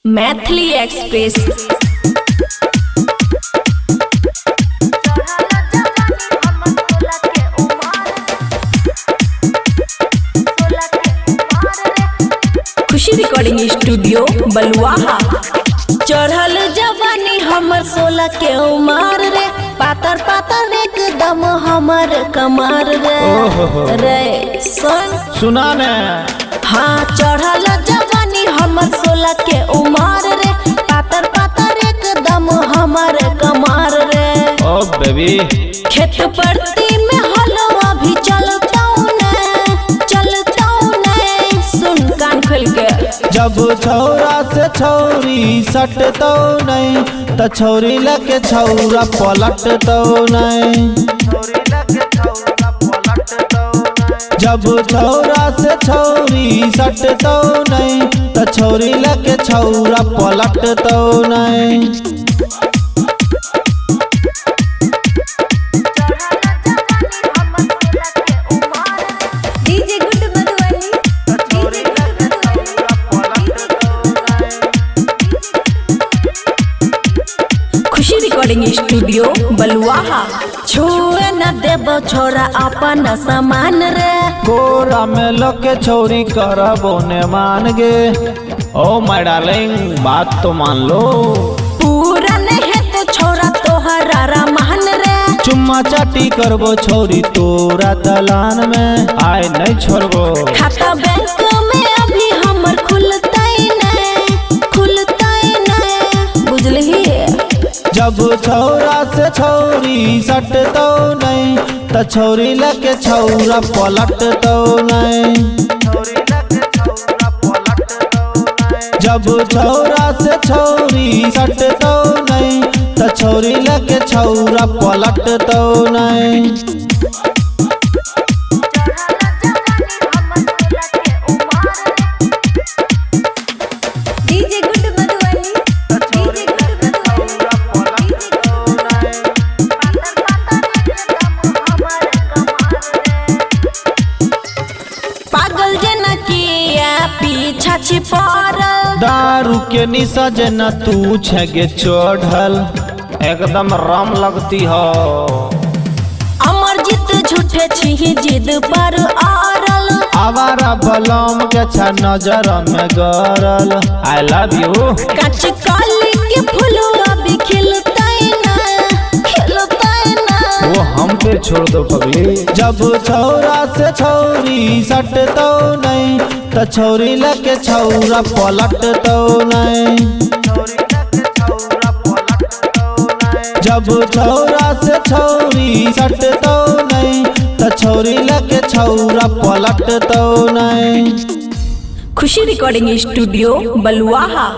Maithili express. खुशी recording studio बलुआहा। चढ़ल जवानी हमर 16 के उमर रे, पातर पातर एकदम हमर कमर रे। ओहो। रे सुन सुना ने। हाँ, चढ़ल जवानी हमर 16 के उमर रे, पातर पातर एकदम हमर कमर रे। ओ बेबी, खेत परती में हलवा भी चलता ने, चलता ने। सुन कान खोल के। जब छौरा से छौरी सटतो नहीं त छौरी लके छौरा पलटतो नहीं। जब छौरा से छौरी सटतो नहीं त छौरी लके छौरा पलटतो नहीं। DJ good Madhubani, DJ good Madhubani. Khushi recording studio Baluaha. छुए न देबो छोरा अपन सामान रे। कोरा में लके छौरी करबो ने मान गे। ओ my darling, बात तो मान लो। पूरा नहीं है तो छोरा तोहरा रामान रे। चुम्मा चाटी करबो छौरी तोरा दलान में, आय नहीं छोड़बो। खाता बैंक में अभी हमर खुलतै नै, खुलतै नै, बुझलही। जब छौरा से छौरी सटतो नहीं त छौरी लके छौरा पलटतो नहीं। जब छौरा से छौरी सटतो नहीं त छौरी लके छौरा पलटतो नहीं। DJ good Madhubani, DJ good Madhubani. पागल जेना किया पीछा छी पड़ल। दारू के निशा जेना तू छगे चढ़ल, एकदम राम लगती हो। अमरजीत झूठे छी जिद पर अड़ल। आवारा बलम के छा नजर में गरल। I love you. काच काली के फुलवा भी खिलतै ना, खिलतै ना। वो हम पे छोड़ दो पगली। जब छौरा से छौरी सटतो नहीं त छौरी लके छौरा पलटतो नहीं। जब छौरा से छौरी सटतो नहीं त छौरी लके छौरा पलटतो नहीं। खुशी रिकॉर्डिंग स्टूडियो बलुआहा।